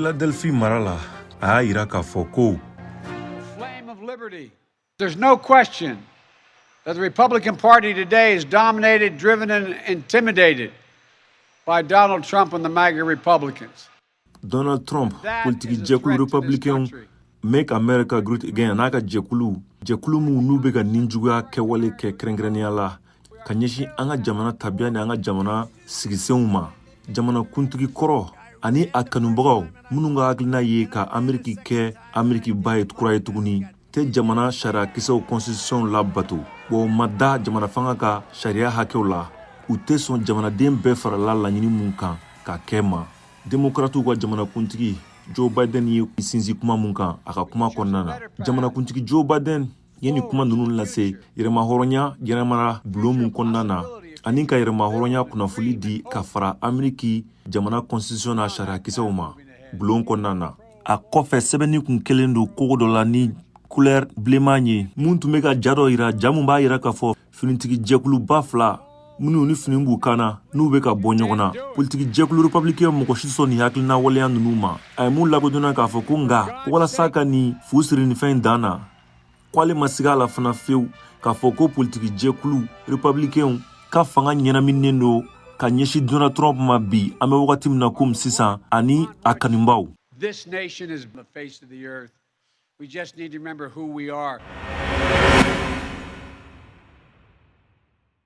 Philadelphie mara la, a y'a yira k'a fɔ ko There's no question that the Republican Party today is dominated, driven, and intimidated by Donald Trump and the MAGA Republicans. Donald Trump, politiki jɛkulu Republicain Make America Great Again n'a ka jɛkulu, jɛkulu minnu n'u bɛ ka ninjuguya kɛwale kɛ, kɛrɛnkɛrɛnnenya la ka ɲɛsin an ka jamana tabiya ni an ka jamana sigisenw ma, jamana kuntigi kɔrɔ ani a kanubagaw minnu ka hakilina ye ka Ameriki kɛ Ameriki ba ye kura ye tuguni, tɛ jamana sariyakisɛw, constitution labato wa u ma da jamana fanga ka sariya hakɛw la. U tɛ sɔn jamanaden bɛɛ farala laɲini mun kan ka kɛ ma. Demokratiw ka jamanakuntigi Joe Biden ye sinsin kuma mun kan a ka kuma kɔnɔna na, jamanakuntigi Joe Biden ye nin kuma ninnu lase yɛrɛmahɔrɔnya yɛrɛmara bulon mun kɔnɔna na, ani ka yɛrɛmahɔrɔnya kunnafoli di ka fara Ameriki jamana constitution n'a sariyakisɛw ma bulon kɔnɔna na. A kɔfɛ, sɛbɛnni kun kɛlen don kogo dɔ la ni couleur bilenman ye, mun tun bɛ ka ja dɔ yira, ja mun b'a yira k'a fɔ finitigi jɛkuluba fila minnu ni fini b'u kan na, n'u bɛ ka bɔ ɲɔgɔn na. Politiki jɛkulu républicain mɔgɔ si sɔn nin hakilina waleya ninnu ma. A ye mun lakodɔnna k'a fɔ ko nka walasa ka nin fu siri nin fɛn dan na, k'ale ma siga a la fana fewu k'a fɔ ko politiki jɛkulu républicain ka fanga ɲɛnaminen don ka ɲɛsin Donald Trump ma bi, an bɛ wagati min na komi sisan, ani a kanubaw. This nation is the face of the earth. We just need to remember who we are.